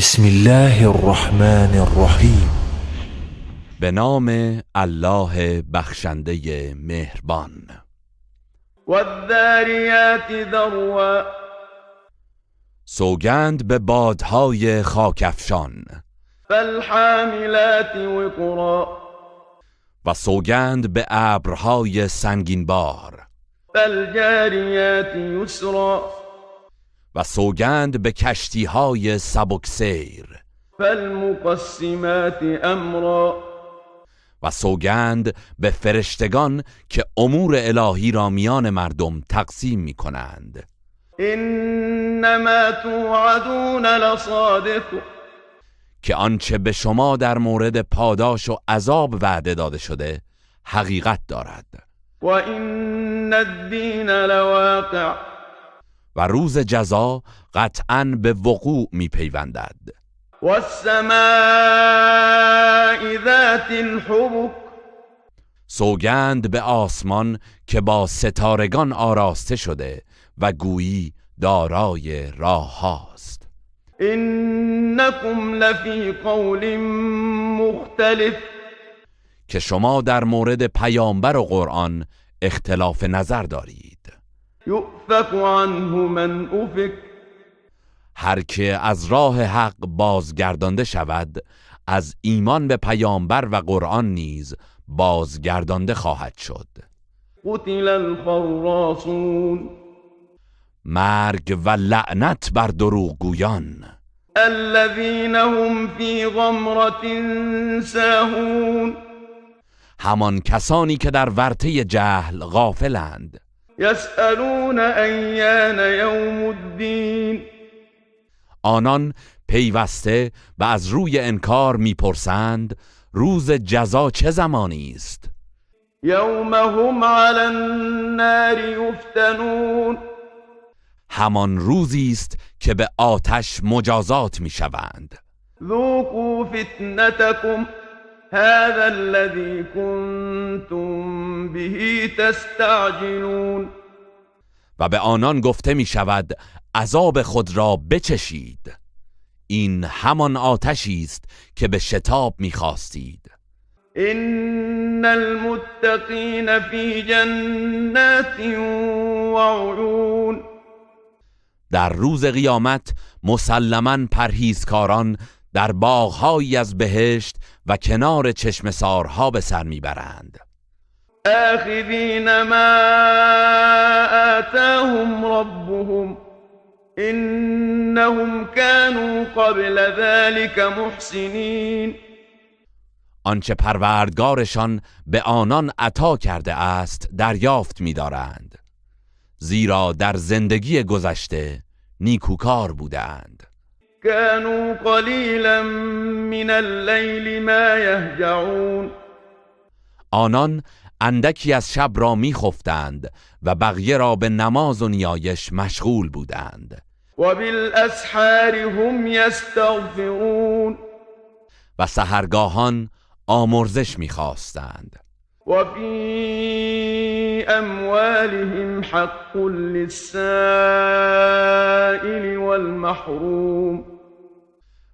بسم الله الرحمن الرحیم. به نام الله بخشنده مهربان. والذاریات ذروا. سوگند به بادهای خاکفشان. فالحاملات وقرا. و سوگند به ابرهای سنگینبار. فالجاریات یسرا. و سوگند به کشتیهای سبکسیر. فالمقسمات امرا. و سوگند به فرشتگان که امور الهی را میان مردم تقسیم می کنند. انما توعدون لصادق. که آنچه به شما در مورد پاداش و عذاب وعده داده شده حقیقت دارد. و این الدین لواقع. و روز جزا قطعاً به وقوع می پیوندد. والسماء ذات الحبك. سوگند به آسمان که با ستارگان آراسته شده و گویی دارای راه هاست. انکم لفی قول مختلف. که شما در مورد پیامبر و قرآن اختلاف نظر دارید. یؤفک عنه من افک. هر که از راه حق بازگردانده شود از ایمان به پیامبر و قرآن نیز بازگردانده خواهد شد. قتل الخراصون. مرگ و لعنت بر دروغگویان. الذین هم فی غمرة ساهون. همان کسانی که در ورطه جهل غافلند. یسألون ایان یوم الدین. آنان پیوسته و از روی انکار میپرسند روز جزا چه زمانی است؟ یوم هم علی النار یفتنون. همان روزی است که به آتش مجازات میشوند. ذوقوا فتنتکم هذا الذی کنتم به تستعجلون. و به آنان گفته می شود عذاب خود را بچشید، این همان آتشی است که به شتاب می خواستید. ان المتقین فی جنات و عیون. در روز قیامت مسلما پرهیزکاران در باغهایی از بهشت و کنار چشمه‌سارها به سر میبرند. آخذین ما آتاهم ربهم انهم كانوا قبل ذلك محسنین. آنچه پروردگارشان به آنان عطا کرده است دریافت می‌دارند، زیرا در زندگی گذشته نیکوکار بودند. كانوا قلیلا من اللیل ما یهجعون. آنان اندکی از شب را میخفتند و بقیه را به نماز و نیایش مشغول بودند. و بالاسحار هم یستغفرون. و سحرگاهان آمرزش میخواستند. و فی اموالهم حق للسائل والمحروم.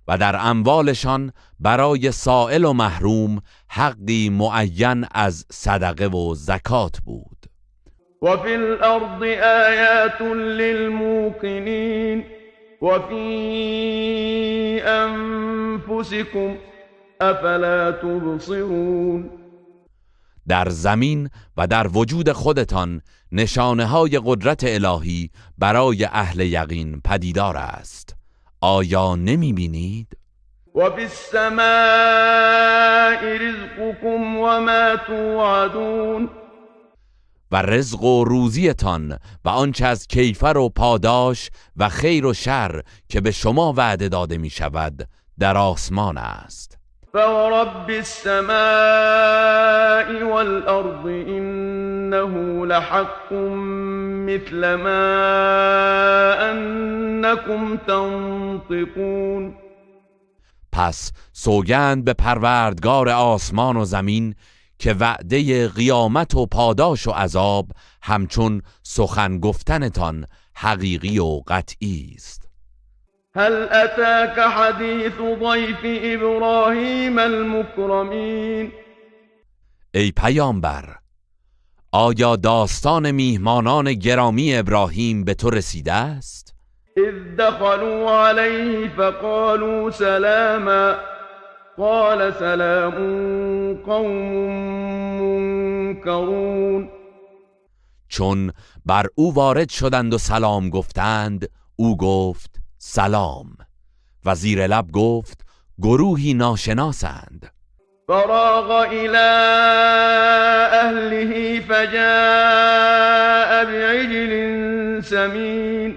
و در اموالشان برای سائل و محروم حقی معین از صدقه و زکات بود. و فی الارض آیات للموقنین و فی انفسکم افلا تبصرون. در زمین و در وجود خودتان نشانه های قدرت الهی برای اهل یقین پدیدار است، آیا نمی بینید؟ و فی السماء رزقکم و ما توعدون. و رزق و روزیتان و آنچه از کیفر و پاداش و خیر و شر که به شما وعده داده می شود در آسمان است. فورب السماء والأرض إنه لحق مثل ما أنكم تنطقون. پس سوگند به پروردگار آسمان و زمین که وعده قیامت و پاداش و عذاب همچون سخن گفتنتان حقیقی و قطعی است. هل أتاك حديث ضيف إبراهيم المكرمين؟ ای پیامبر، آیا داستان میهمانان گرامی ابراهیم به تو رسیده است؟ اذ دخلوا عليه فقالوا سلاما قال سلام قوم منكرون. چون بر او وارد شدند و سلام گفتند، او گفت سلام، و زیر لب گفت گروهی ناشناسند. فراغ الى اهله فجاء بعجل سمین.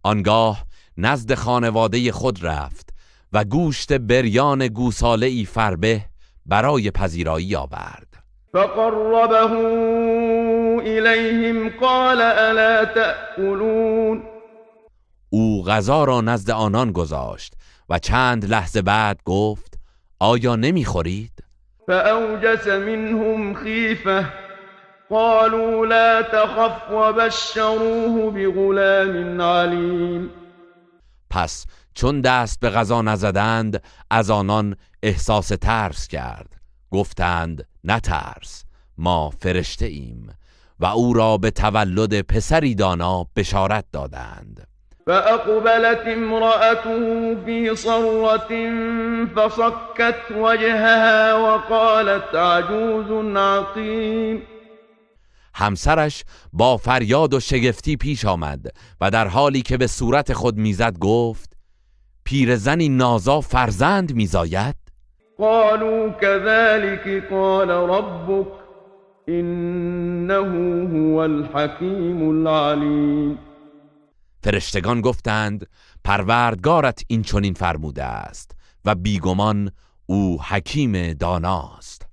آنگاه نزد خانواده خود رفت و گوشت بریان گوساله‌ای فربه برای پذیرایی آورد. فقربه الیهم قال الا تأکلون. او غذا را نزد آنان گذاشت و چند لحظه بعد گفت آیا نمیخورید؟ فأوجس منهم خیفة قالوا لا تخف وبشروه بغلام علیم. پس چون دست به غذا نزدند از آنان احساس ترس کرد. گفتند نترس، ما فرشته ایم. و او را به تولد پسری دانا بشارت دادند. فأقبلت امرأته في صرة فصكت وجهها وقالت عجوز عقیم. همسرش با فریاد و شگفتی پیش آمد و در حالی که به صورت خود میزد گفت پیرزنی نازا فرزند میزاید؟ قالوا كذلك قال ربك انه هو الحکیم العلیم. فرشتگان گفتند پروردگارت این چنین فرموده است و بیگمان او حکیم داناست.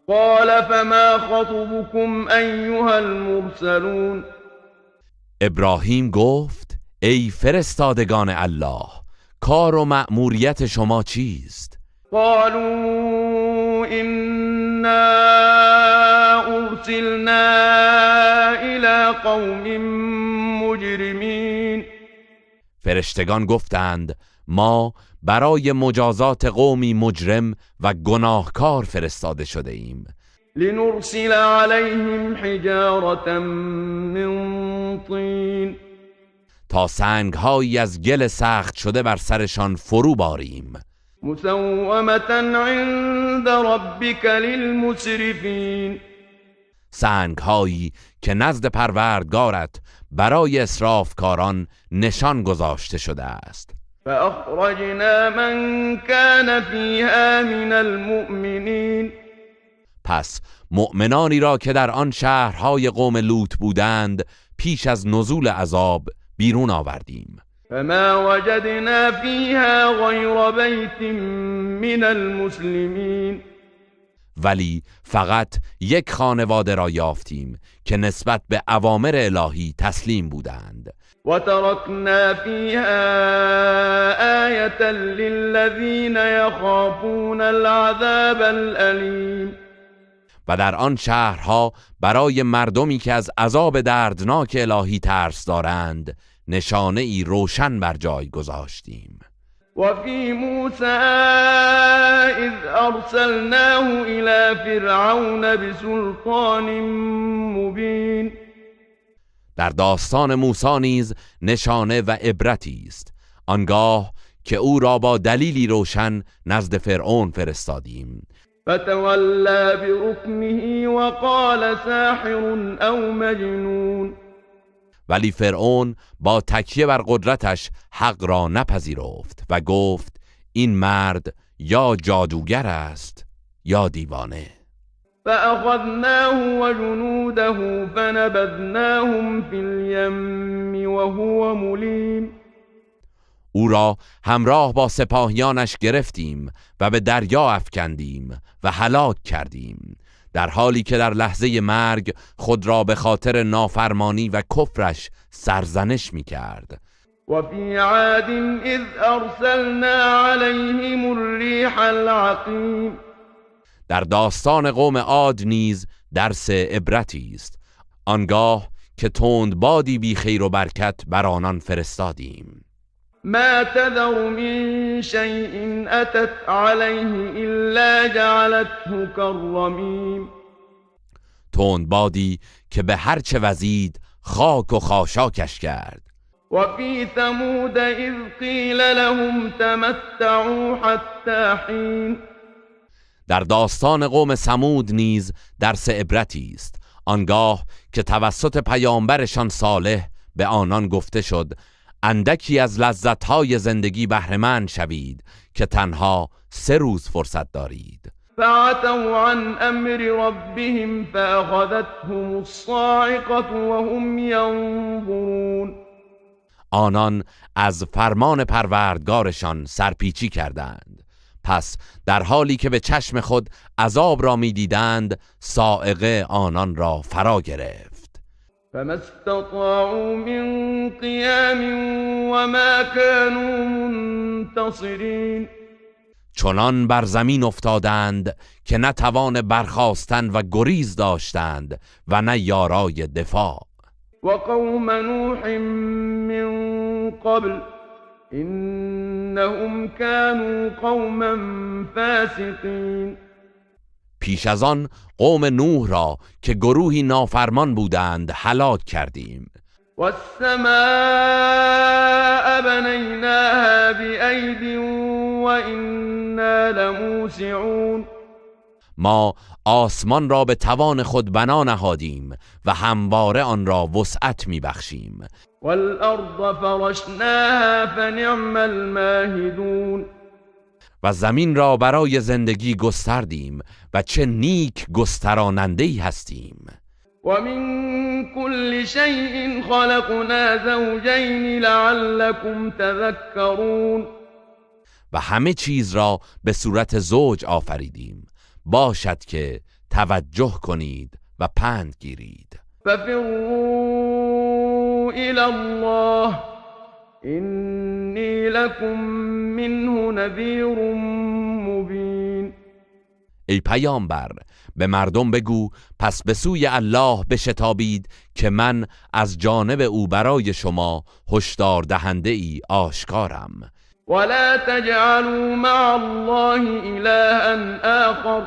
قال فما خطبكم ایها المرسلون. ابراهیم گفت ای فرستادگان الله، کار و مأموریت شما چیست؟ قالوا إنا ارسلنا الى قوم مجرمین. فرشتگان گفتند ما برای مجازات قومی مجرم و گناهکار فرستاده شده ایم. لنرسل علیهم حجارة من طین. تا سنگهایی از گل سخت شده بر سرشان فرو باریم. مسومة عند ربک للمسرفین. سنگهایی که نزد پروردگارت برای اسرافکاران نشان گذاشته شده است. فأخرجنا من كان فيها من المؤمنین. پس مؤمنانی را که در آن شهرهای قوم لوط بودند پیش از نزول عذاب بیرون آوردیم. فما وجدنا فيها غیر بیت من المسلمین. ولی فقط یک خانواده را یافتیم که نسبت به اوامر الهی تسلیم بودند. و ترکنا فیها آیة للذین یخافون العذاب الالیم. و در آن شهرها برای مردمی که از عذاب دردناک الهی ترس دارند نشانه ای روشن بر جای گذاشتیم. و فی موسی اذ ارسلناه الى فرعون بسلطان مبین. در داستان موسی نیز نشانه و عبرتی است، آنگاه که او را با دلیلی روشن نزد فرعون فرستادیم. فتولى بركنه وقال ساحر او مجنون. ولی فرعون با تکیه بر قدرتش حق را نپذیرفت و گفت این مرد یا جادوگر است یا دیوانه. فأخذناه وجنوده فنبذناهم في الیم وهو ملیم. او را همراه با سپاهیانش گرفتیم و به دریا افکندیم و هلاک کردیم، در حالی که در لحظه مرگ خود را به خاطر نافرمانی و کفرش سرزنش می کرد. و فی عاد اذ ارسلنا علیهم الریح العقیم. در داستان قوم عاد نیز درس عبرتی است، آنگاه که تند بادی بی خیر و برکت بر آنان فرستادیم. ما تذر من شيء أتت عليه إلا جعلته كالرميم. تندبادی که به هر چه وزید خاک و خاشاکش کرد. وفي ثمود إذ قيل لهم تمتعوا حتى حين. در داستان قوم ثمود نیز درس عبرتی است، آنگاه که توسط پیامبرشان صالح به آنان گفته شد اندکی از لذت‌های زندگی بهره‌مند شوید که تنها 3 روز فرصت دارید. فعتوا عن امر ربهم فاخذتهم الصاعقة وهم ينظرون. آنان از فرمان پروردگارشان سرپیچی کردند، پس در حالی که به چشم خود عذاب را می‌دیدند صاعقه آنان را فرا گرفت. فما استطاعوا من قیام وما كانوا منتصرین. چنان بر زمین افتادند که نه توان برخاستن و گریز داشتند و نه یارای دفاع. وقوم نوح من قبل انهم كانوا قوما فاسقین. پیش از آن قوم نوح را که گروهی نافرمان بودند هلاک کردیم. والسماء بنیناها بأید وإنا لموسعون. ما آسمان را به توان خود بنا نهادیم و همواره آن را وسعت میبخشیم. والارض فرشناها فنعم الماهدون. و زمین را برای زندگی گستردیم و چه نیک گستراننده‌ای هستیم. ومن كل شيء خلقنا زوجين لعلكم تذكرون. و همه چیز را به صورت زوج آفریدیم، باشد که توجه کنید و پند گیرید. ففروا إلى الله إني لكم منه نذير مبين. ای پیامبر به مردم بگو پس به سوی الله بشتابید که من از جانب او برای شما هشدار دهنده ای آشکارم. ولا تجعلوا مع الله إلها آخر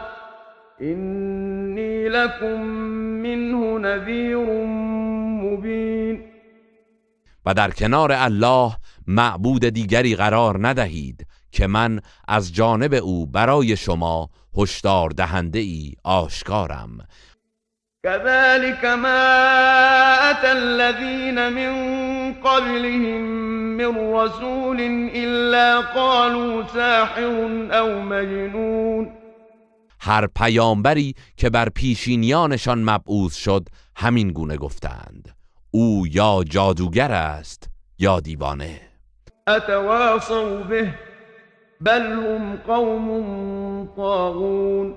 إني لكم منه نذير مبين. و در کنار الله معبود دیگری قرار ندهید که من از جانب او برای شما هشدار دهنده ای آشکارم. كذلك ما أتى الذين من قبلهم من رسول إلا قالوا ساحر أو مجنون. هر پیامبری که بر پیشینیانشان مبعوث شد همین گونه گفتند، او یا جادوگر است یا دیوانه. أتواصوا به بل هم قوم طاغون.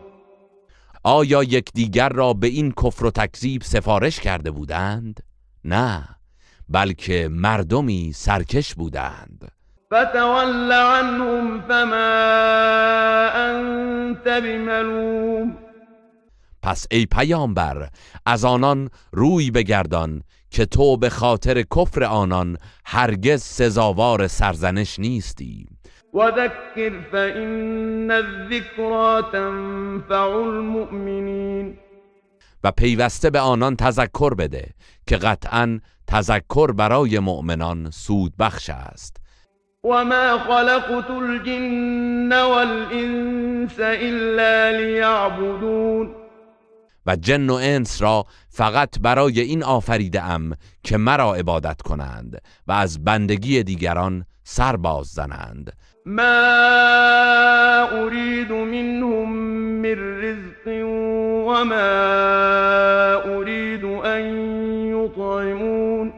آیا یکدیگر را به این کفر و تکذیب سفارش کرده بودند؟ نه، بلکه مردمی سرکش بودند. فتول عنهم فما انت بملوم. پس ای پیامبر از آنان روی بگردان که تو به خاطر کفر آنان هرگز سزاوار سرزنش نیستی. وذکر فإن الذکری تنفع المؤمنین. و پیوسته به آنان تذکر بده که قطعا تذکر برای مؤمنان سود بخش است. وما خلقت الجن والانس الا لیعبدون. و جن و انس را فقط برای این آفریده ام که مرا عبادت کنند و از بندگی دیگران سر باز زنند. ما اريد منهم من رزق وما اريد ان يطعمون.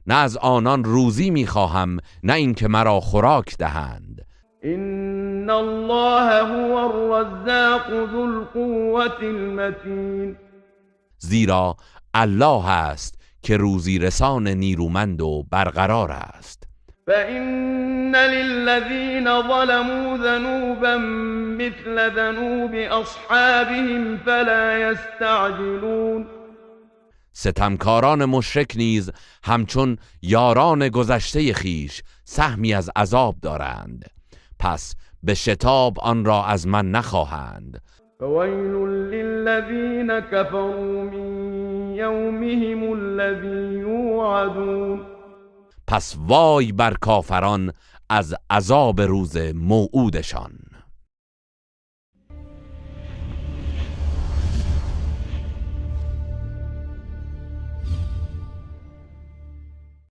نه از آنان روزی میخواهم نه اینکه مرا خوراک دهند. ان الله هو الرزاق ذو القوة المتین. زیرا الله است که روزی رسان نیرومند و برقرار است. فإن للذین ظلموا ذنوبا مثل ذنوب اصحابهم فلا يستعجلون. ستمکاران مشرک نیز همچون یاران گذشته خیش سهمی از عذاب دارند، پس به شتاب آن را از من نخواهند. فویل للذین كفروا من یومهم الذی یوعدون. پس وای بر کافران از عذاب روز موعودشان.